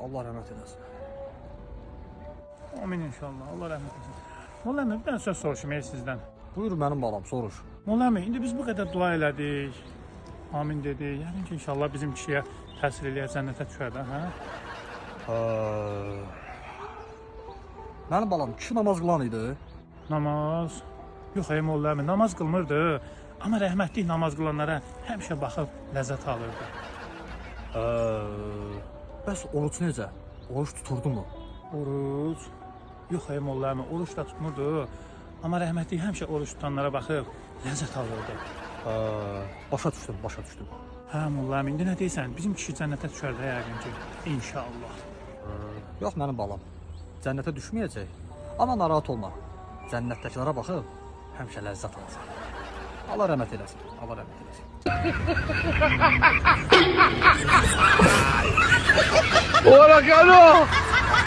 Allah rəhmət eləsin. Amin inşallah. Allah rəhmət etsin. Molla əmi, bir dənə söz soruşum ey sizdən. Buyur mənim balam, soruş. Molla əmi, indi biz bu qədər dua elədik. Amin dedik. Yəni ki, inşallah bizim kişiyə təsir eləyər, cənnətə düşər də, hə? Hə. Mənim balam kişi namaz qılan idi. Namaz? Yox ey Molla əmi, namaz qılmırdı. Amma rəhmətlik namaz qılanlara həmişə baxıb ləzzət alırdı. Hə. Bəs oruc necə? Oruc tuturdu mu? Oruc? Yox ey Molla əmi, oruc da tutmurdu. Amma rəhmətlik həmişə oruc tutanlara baxıb ləzzət alırdı. Hə. Başa düşdüm, başa düşdüm. Hə Molla əmi, indi nə deyirsən? Bizim kişi cənnətə düşər də yəqin ki. İnşallah. Yox mənim balam. Cənnətə düşməyəcək. Amma narahat olma. Cənnətdəkilərə baxıb həmişə ləzzət alacaq. Allah rəhmət eləsin. Allah rəhmət eləsin. ¡Hola, Carlos!